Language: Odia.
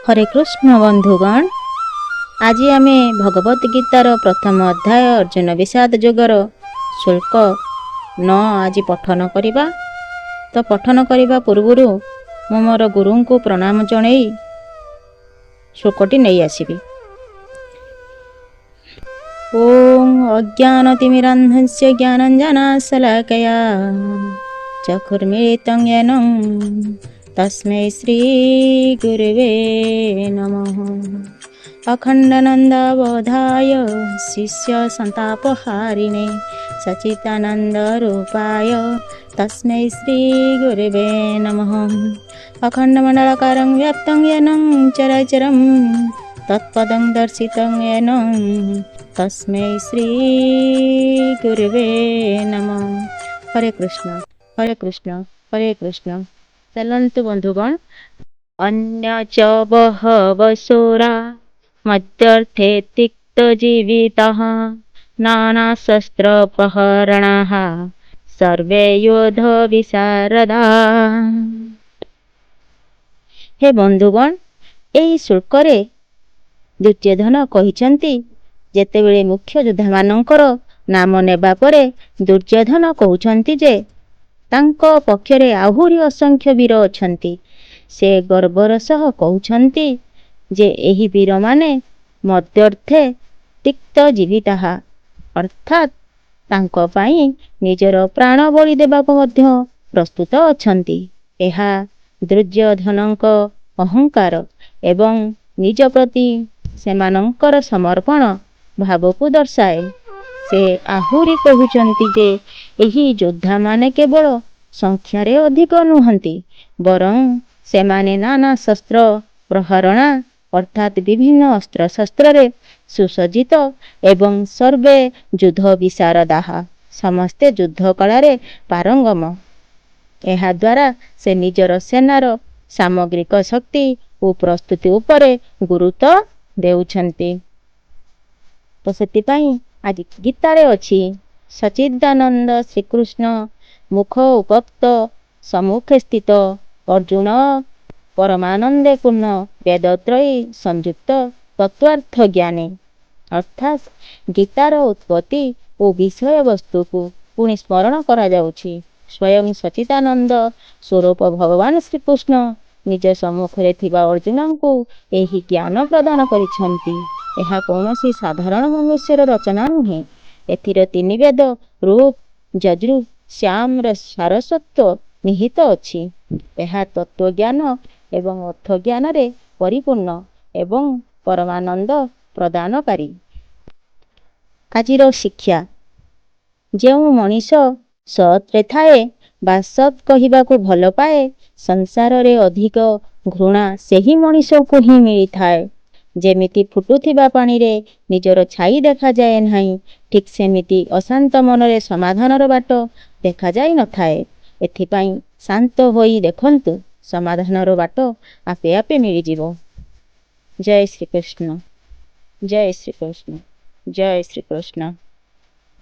ହରେ କୃଷ୍ଣ ବନ୍ଧୁଗଣ, ଆଜି ଆମେ ଭଗବତ ଗୀତାର ପ୍ରଥମ ଅଧ୍ୟାୟ ଅର୍ଜୁନ ବିଷାଦ ଯୋଗର ଶ୍ଲୋକ 9 ଆଜି ପଠନ କରିବା। ତ ପଠନ କରିବା ପୂର୍ବରୁ ମୁଁ ମୋର ଗୁରୁଙ୍କୁ ପ୍ରଣାମ ଜଣେଇ ଶ୍ଲୋକଟି ନେଇ ଆସିବି। ଓଁ ଅଜ୍ଞାନତିମିରାନ୍ଧସ୍ୟ ଜ୍ଞାନାଞ୍ଜନଶଲାକୟା ଚକ୍ଷୁର୍ମିଳିतं येନ ତସ୍ମୈ ଶ୍ରୀଗୁରବେ ନମଃ। ଅଖଣ୍ଡାନନ୍ଦବୋଧାୟ ଶିଷ୍ୟ ସନ୍ତାପହାରିଣେ ସଚିଦାନନ୍ଦରୂପାୟ ତସ୍ମୈ ଶ୍ରୀଗୁରବେ ନମଃ। ଅଖଣ୍ଡମଣ୍ଡଳାକାରଂ ବ୍ୟାପ୍तं येନ ଚରାଚରं ତତ୍ପଦं ଦର୍ଶିतं येନ ତସ୍ମୈ ଶ୍ରୀଗୁରବେ ନମଃ। ହରେ କୃଷ୍ଣ, ହରେ କୃଷ୍ଣ, ହରେ କୃଷ୍ଣ। ଚାଲନ୍ତୁ ବନ୍ଧୁଗଣ। ଅନ୍ୟ ଚ ବହବ ଶୂରା ମଦ୍ୟର୍ଥେ ତ୍ୟକ୍ତଜୀବିତାଃ ନାନାଶସ୍ତ୍ରପ୍ରହରଣାः ସର୍ବେ ଯୁଦ୍ଧବିଶାରଦାଃ। ହେ ବନ୍ଧୁଗଣ, ଏହି ଶ୍ଲୋକରେ ଦୁର୍ଯ୍ୟୋଧନ କହିଛନ୍ତି, ଯେତେବେଳେ ମୁଖ୍ୟ ଯୋଦ୍ଧାମାନଙ୍କର ନାମ ନେବା ପରେ ଦୁର୍ଯ୍ୟୋଧନ କହୁଛନ୍ତି ଯେ ତାଙ୍କ ପକ୍ଷରେ ଆହୁରି ଅସଂଖ୍ୟ ବୀର ଅଛନ୍ତି। ସେ ଗର୍ବର ସହ କହୁଛନ୍ତି ଯେ ଏହି ବୀରମାନେ ମଦର୍ଥେ ତ୍ୟକ୍ତଜୀବିତାଃ, ଅର୍ଥାତ୍ ତାଙ୍କ ପାଇଁ ନିଜର ପ୍ରାଣ ବଳି ଦେବାକୁ ମଧ୍ୟ ପ୍ରସ୍ତୁତ ଅଛନ୍ତି। ଏହା ଦୁର୍ଯ୍ୟୋଧନଙ୍କ ଅହଙ୍କାର ଏବଂ ନିଜ ପ୍ରତି ସେମାନଙ୍କର ସମର୍ପଣ ଭାବକୁ ଦର୍ଶାଏ। ସେ ଆହୁରି କହୁଛନ୍ତି ଯେ ଏହି ଯୋଦ୍ଧାମାନେ କେବଳ ସଂଖ୍ୟାରେ ଅଧିକ ନୁହନ୍ତି, ବରଂ ସେମାନେ ନାନା ଶସ୍ତ୍ର ପ୍ରହରଣା, ଅର୍ଥାତ୍ ବିଭିନ୍ନ ଅସ୍ତ୍ରଶସ୍ତ୍ରରେ ସୁସଜ୍ଜିତ ଏବଂ ସର୍ବେ ଯୁଦ୍ଧବିଶାରଦାଃ, ସମସ୍ତେ ଯୁଦ୍ଧ କଳାରେ ପାରଙ୍ଗମ। ଏହାଦ୍ୱାରା ସେ ନିଜର ସେନାର ସାମଗ୍ରିକ ଶକ୍ତି ଓ ପ୍ରସ୍ତୁତି ଉପରେ ଗୁରୁତ୍ୱ ଦେଉଛନ୍ତି। ତ ସେଥିପାଇଁ ଆଜି ଗୀତାରେ ଅଛି, ସଚ୍ଚିଦାନନ୍ଦ ଶ୍ରୀକୃଷ୍ଣ ମୁଖ ଉପକ୍ତ ସମ୍ମୁଖେ ସ୍ଥିତ ଅର୍ଜୁନ ପରମାନନ୍ଦେ ପୂର୍ଣ୍ଣ ବେଦତ୍ରୟୀ ସଂଯୁକ୍ତ ତତ୍ତ୍ୱାର୍ଥ ଜ୍ଞାନୀ। ଅର୍ଥାତ୍ ଗୀତାର ଉତ୍ପତ୍ତି ଓ ବିଷୟବସ୍ତୁକୁ ପୁଣି ସ୍ମରଣ କରାଯାଉଛି। ସ୍ୱୟଂ ସଚ୍ଚିଦାନନ୍ଦ ସ୍ୱରୂପ ଭଗବାନ ଶ୍ରୀକୃଷ୍ଣ ନିଜ ସମ୍ମୁଖରେ ଥିବା ଅର୍ଜୁନଙ୍କୁ ଏହି ଜ୍ଞାନ ପ୍ରଦାନ କରିଛନ୍ତି। ଏହା କୌଣସି ସାଧାରଣ ମନୁଷ୍ୟର ରଚନା ନୁହେଁ। ଏଥିରେ ତିନି ବେଦ ଋକ୍, ଯଜୁଃ, ସାମର ସାରସ୍ୱତ୍ୱ ନିହିତ ଅଛି। ଏହା ତତ୍ତ୍ୱଜ୍ଞାନ ଏବଂ ଅର୍ଥଜ୍ଞାନରେ ପରିପୂର୍ଣ୍ଣ ଏବଂ ପରମାନନ୍ଦ ପ୍ରଦାନକାରୀ। ଆଜିର ଶିକ୍ଷା: ଯେଉଁ ମଣିଷ ସତ୍ରେ ଥାଏ ବା ସତ୍ କହିବାକୁ ଭଲ ପାଏ, ସଂସାରରେ ଅଧିକ ଘୃଣା ସେହି ମଣିଷକୁ ହିଁ ମିଳିଥାଏ। ଯେମିତି ଫୁଟୁଥିବା ପାଣିରେ ନିଜର ଛାଇ ଦେଖାଯାଏ ନାହିଁ, ଠିକ୍ ସେମିତି ଅଶାନ୍ତ ମନରେ ସମାଧାନର ବାଟ ଦେଖାଯାଇ ନଥାଏ। ଏଥିପାଇଁ ଶାନ୍ତ ହୋଇ ଦେଖନ୍ତୁ, ସମାଧାନର ବାଟ ଆପେ ଆପେ ମିଳିଯିବ। ଜୟ ଶ୍ରୀକୃଷ୍ଣ, ଜୟ ଶ୍ରୀକୃଷ୍ଣ, ଜୟ ଶ୍ରୀକୃଷ୍ଣ।